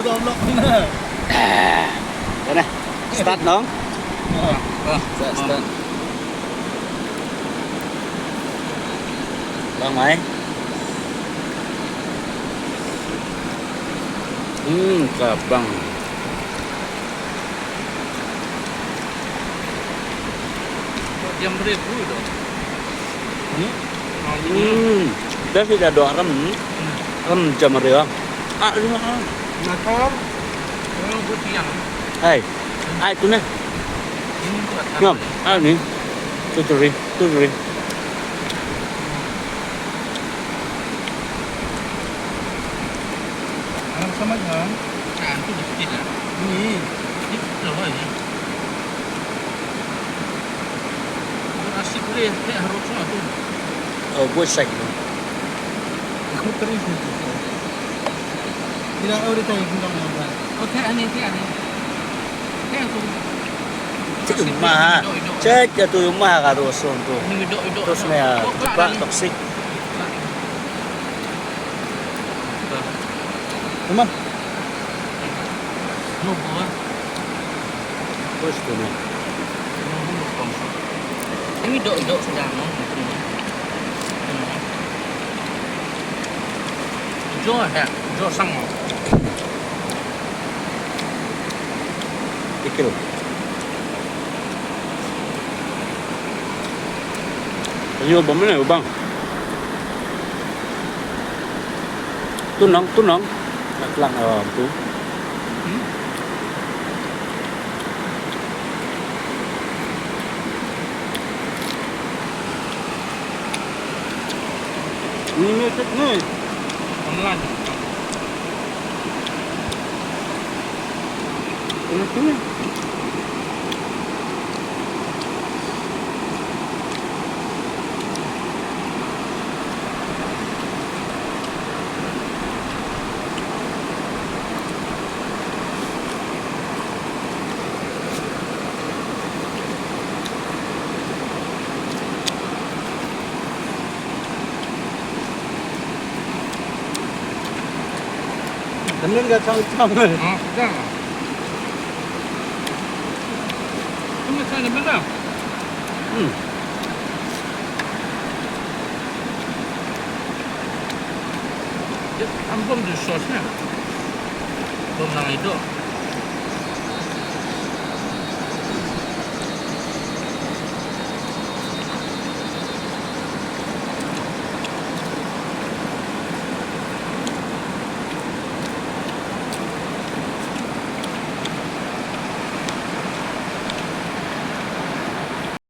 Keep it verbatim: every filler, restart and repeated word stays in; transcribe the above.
Dah na. Start, Nong. Start, start. Bang mai. Hmm, ka bang. Jam briew tu dah. Hmm? Hmm. Dah sih dah dua ram. Ram jam briew. Ah, lima ram. Nakam. Orang buat siang. Hai. Ai tu ne. Ini buat. Ngam. Ah ni. Tu turi. Tu turi. Anak sama kan? Ah, tu di sini lah. Ni. Di sini lah ni. Asyik boleh, eh, harus lah tu. Oh, buat side tu. Aku terus ni. Tidak, oh, dia tanya tentang apa? Oh, tengok ni, tengok ni. Tengok tu. Cek rumah. Cek jatuh rumah ka tu, tu. Ni dok, dok. Terus ni, ah, cepat toksik. Teman. Terus tu ni. Ini dok, dok sedang, no. Jo, ya, jo sang, no. Tikil. Ayo, bang mana, bang? Tunang, tunang. Nak lang, oh, tu. Hmm? Ni, ni, ni. Online. Ini sini. Kan ka chang chang. Ah, sedang. Ini macam mana? Hmm. Dia ampun dia sos ni. Bom nang hidup.